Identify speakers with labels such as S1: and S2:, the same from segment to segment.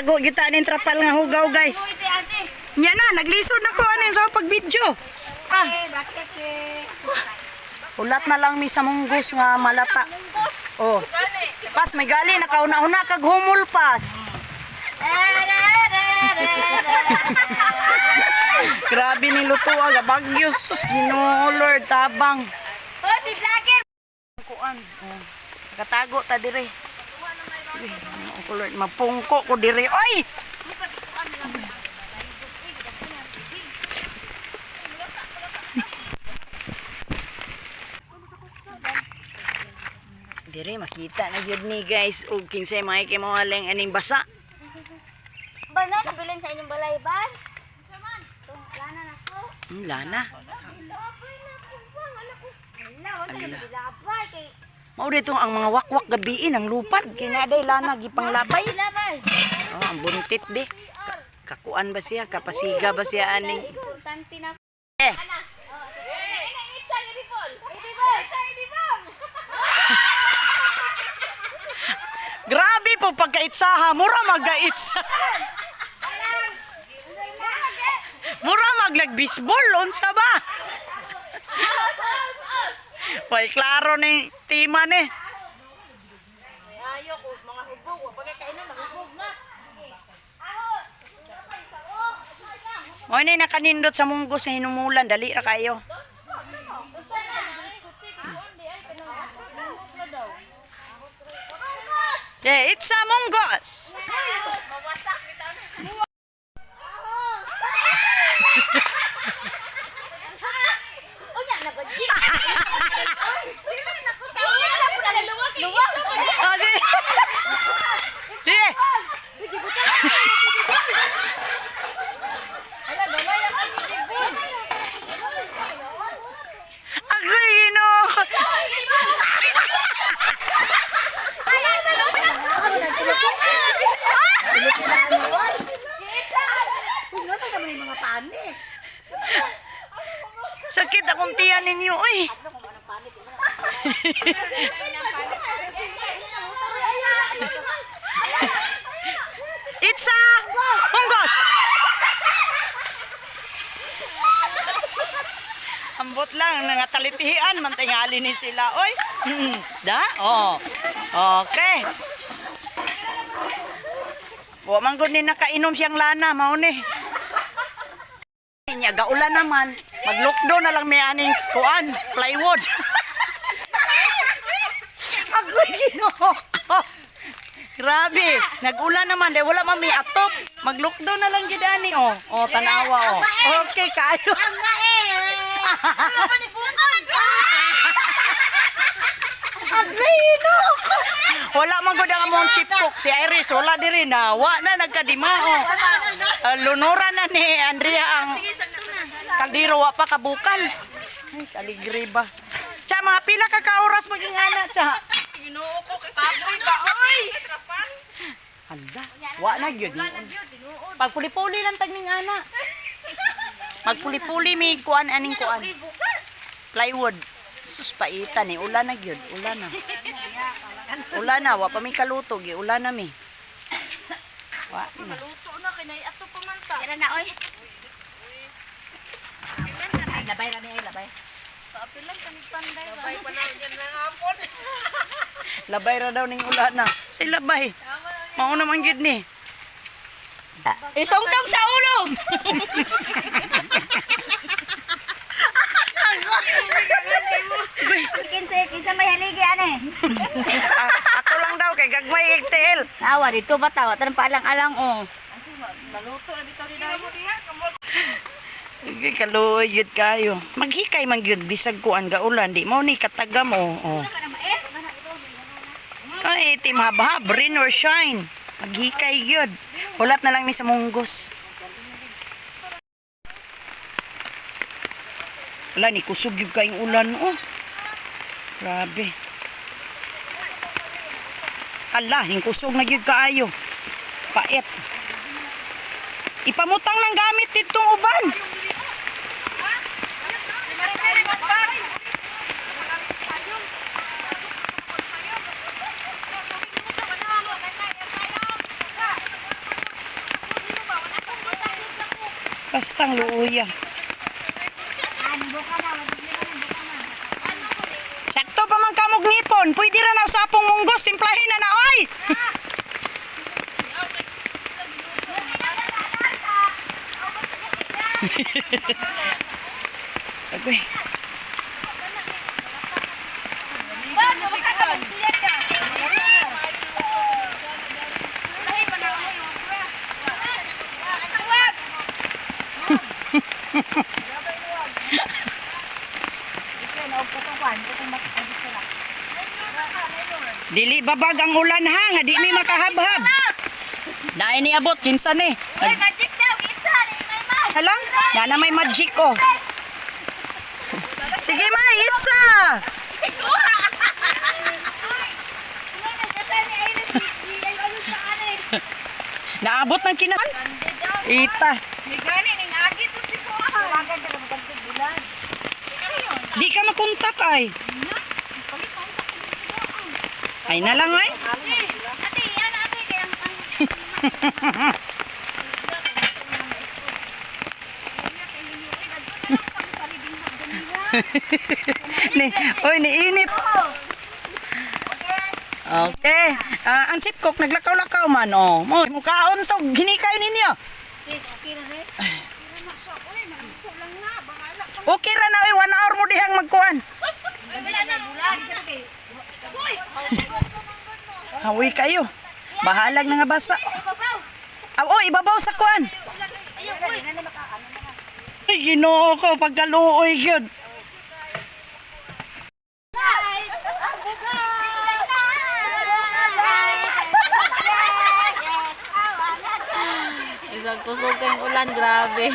S1: Magtago kita ning trapal nga hugaw, guys. Nya na, naglisod na ko anin sa pag-video. Ah. Ulat na lang mi sa munggos nga malata. Oh. Pas may gali nakauna-una kag humul pas. Grabe ni luto aga bagyo sus Ginoo Lord tabang.
S2: Oh, si vlogger.
S1: Kuan. Oh. Nakatago ta dire. Uy, Ginoo ko Lord, mapungko ko dire. Oy! Dire makita na gyud ni guys og kinsay mga kay mawalang aning basa.
S2: Bana, nabilin sa inyong balay ba? Lana na ko.
S1: Lana.
S2: Ala, wala na labay kay
S1: Mao dito ang mga wakwak gabiin ang lupad kay nga day lana gipanglabay.
S2: labay.
S1: Oh, ang buntit di. Kakuan ba siya? Kapasiga ba siya aning?
S2: Importante na.
S1: Eh, grabe po pagkaitsaha. Mura magaitsa. Mura mag nagbisbol. Unsa ba? Way klaro ni tima ni.
S2: Ayo ko mga hubog, wa bagay kainom nahubog na.
S1: Mo ni nakanindot sa munggo sa hinumulan. Dali ra kayo. Yeah, it's a munggos.
S2: Unya na ba? Dili na ko tawo.
S1: Oh, sige. Sige. Agoy, Ginoo. Sakit akong tiyan ninyo, oy. It's a munggos. Ambot lang, nangatalitihan, mantingali ni sila. Oy, da? Oh. Okay. Wa man gud ni nakainom siyang lana, mao ni. Nya gaulan naman, maglukdo na lang may aning kuan, plywood. Agoy Ginoo ko. Grabe, nag-ulan naman dahil wala man may atop. Maglukdo na lang gid ani oh. Oh, tanawa oh. Okay kayo. Agoy Ginoo ko. Wala man gud ang among chief cook si Iris, wala diri na. Wa na nagkadima oh. Lunuran na ni Andrea ang kaldero wa pa kabukal. Ay, kaligre ba? Tsa, mga pila ka ka oras maging ana, tsa.
S2: Ginoo ko katapoy ba oy.
S1: Hala, wa na gyud. Pagpuli-puli lang tag ning ana. Magpuli-puli mi kuan aning kuan. Plywood. Sus paita ni ulan na gyud, ulan na. Ulan na, wa pa mi kaluto gi, ulan na mi. Wa na.
S2: Luto na kay nay ato pa man ta. Tara na oy. Ay, labay ra ni ay labay. Sa apilan kami panday. Labay pa na yan na hapon.
S1: Labay ra daw ning ulan na. Say labay. Mao naman gyud ni.
S2: Itongtong sa ulo. Kinsa kinsa may haligi ane.
S1: Ah, ako lang daw kay gagmay TL.
S2: Awa dito ba tawa tan paalang-alang oh.
S1: Sige, kaluoy gyud kayo. Maghikay man gyud bisag kuan gaulan di mao ni katagam oh. Oh. Ay, team habhab, rain or shine. Maghikay gyud. Ulat na lang mi sa munggos. Wala ni kusog gyud kayong ulan oh. Grabe. Hala, hingkusog na gyud kaayo. Pait. Ipamutang ng gamit ditong uban. Bastang luuya. Sakto pa man kamog ngipon. Pwede ra na sa apong munggos. Timplahin na na, oy! Agoy. Dili babag ang ulan ha, nga di mi makahabhab. Dai ni abot kinsa ni.
S2: Uy, magic daw, itsa, di may man.
S1: Hala, na na may magic oh. Sige may itsa. Naabot ng kinan. Ita.
S3: Gani ning agi to si Kuan.
S1: Di ka makontak ay. Ay na lang ay.
S2: Ate, yan ate, kaya ang
S1: Ni, oy niinit. Okay. Ah, ang chip cook naglakaw-lakaw man oh. Mo mukaon to ginikay ninyo.
S2: Okay na rin.
S1: Okay ra na oy, 1 hour mo dihang magkuan.
S2: Wala na, bulan. Uy!
S1: Hawi kayo. Bahalag na nga basa.
S2: Ibabaw!
S1: Ah, oh, ibabaw sa kuan.
S2: Ayaw, uy!
S1: Ay, Ginoo ko pagkaluoy gyud.
S4: Isang kusog kayong ulan, grabe.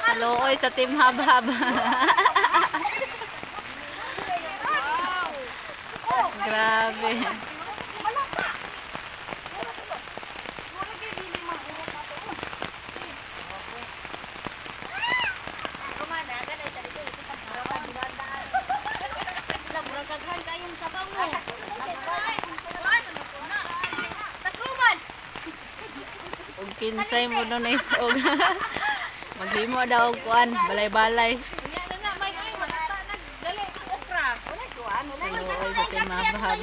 S4: Kaluoy sa Team Habhab. Grabe. Og kinsay mo nun ay og maghimo daw og kuan, balay-balay. Kaluoy sa Team Habhab.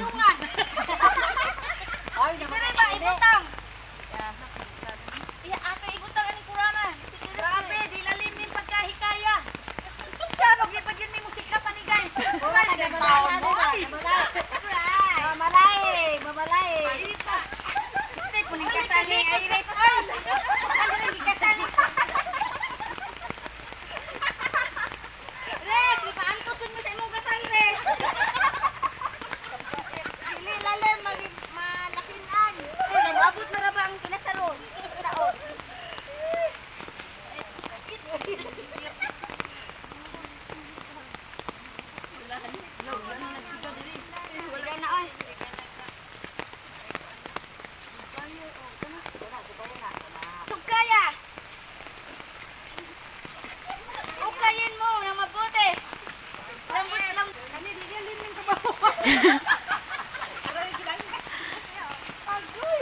S2: Dire ba ibutang? Iya, ato ibutang aning kurana.
S3: Grabe, di lalim ning pagkahikaya. Siya no gipad yun may musika pa ni guys. Subscribe na taon mo. Ay.
S2: Mamalay, mamalay. Stay po ning kasali ay Iris. Ay! Ano ning kasali? Res, ipaantoson mo sa imong kasal, Res.
S3: Dili lalim malakinan.
S2: Ay, abot na ra ba ang kinasaron? Taon. Wala na oy. Sugkaya. Ukayin mo ng mabuti. Lambot lang.
S3: Kani di lalim ning kabaw. Agoy.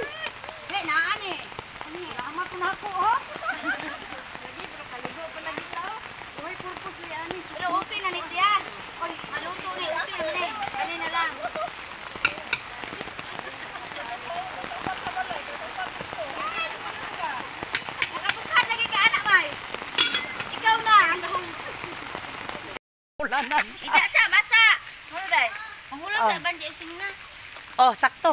S2: Hey, naan eh.
S3: Tama ko na ako oh. Lagi pero kaligo pa lagi tao. Uy, purpose ni ani.
S2: Pero okay na ni siya. Oy, maluto ni, okay na ni. Kani na lang. Nakabukad lagi ka anak, bay. Ikaw na ang gahong.
S1: Ulanan.
S2: Icha-cha, basa. Ano day? Mahulog sa banji og sinina.
S1: Oh, sakto.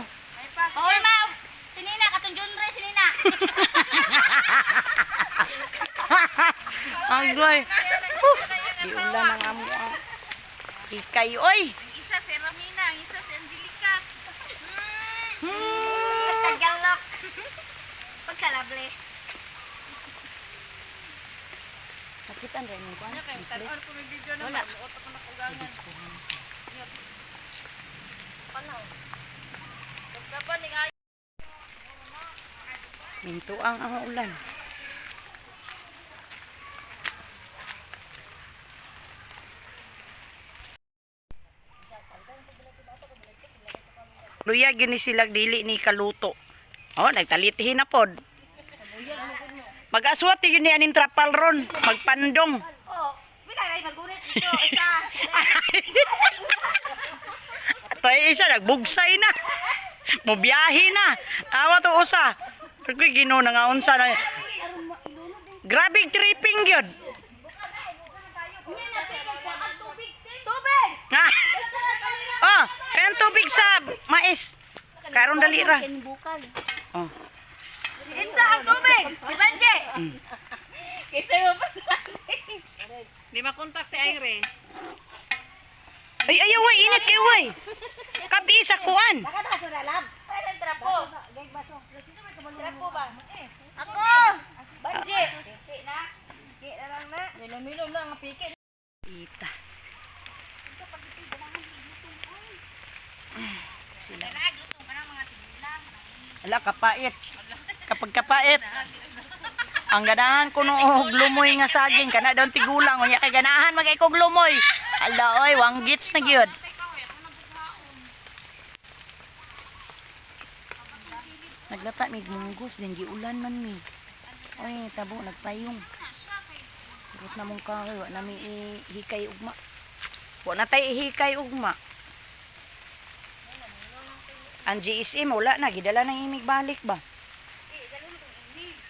S2: Mahul ma. Sinina katong Junre sinina.
S1: Agoy. Di ulan ang amo. Ang Hikay oy.
S3: Isa si Ramina, ang isa si Angelica.
S2: Tagalog. Pagkalable.
S1: Nakita rin mo kuan.
S2: Wala.
S1: Mintuang ang ulan. Luya gini sila dili ni kaluto. Oh, nagtalitihin na pod. Mag-aswat yun ni aning trapal ron, magpandong.
S2: Oh, wala ay magunit dito isa.
S1: Tay isa nagbugsay na. Mubiyahe na. Awa to usa. Agoy Ginoo nga unsa na. Grabe tripping gyud.
S2: Tubig.
S1: Ah. Oh, kayang tubig sa mais. Karon dali ra. Oh.
S2: Insa ang tubig. Si Banje. Kaysa mo pa sa
S4: Di makontak si Iris.
S1: Ay ayaw way init kay way. Kabi sa kuan.
S3: Nakabaso na lab.
S2: Ay, ang trapo.
S3: Gay baso.
S2: Trapo ba?
S3: Ako.
S2: Banje. Na.
S3: Ki na lang na.
S2: Minom-minom na ang piki.
S1: Ita. Sila. Ala, kapait. Kapag kapait. Ang ganahan ko no og lumoy nga saging kana daw tigulang unya kay ganahan magay kog lumoy. Ala oy, wanggits na gyud. Naglata mig munggos din giulan man mi. Oy, tabo nagpayong. Kurot na mong kahoy, wa na mi ihikay ugma. Wa na tay ihikay ugma. Ang GSM wala na gidala nang imig balik ba.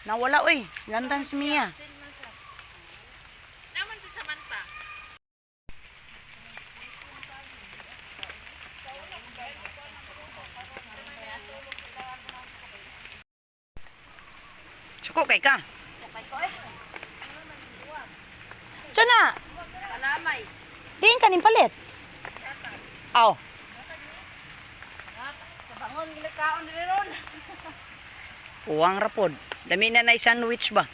S1: Nawala oy, lantan si Mia.
S4: Naman si Samantha.
S1: Suko kay ka. Tsana.
S2: Kalamay.
S1: Diin ka ning palit. Aw,
S2: Kabangon gilakaon diri ron.
S1: uwang rapod. Dami na na sandwich ba?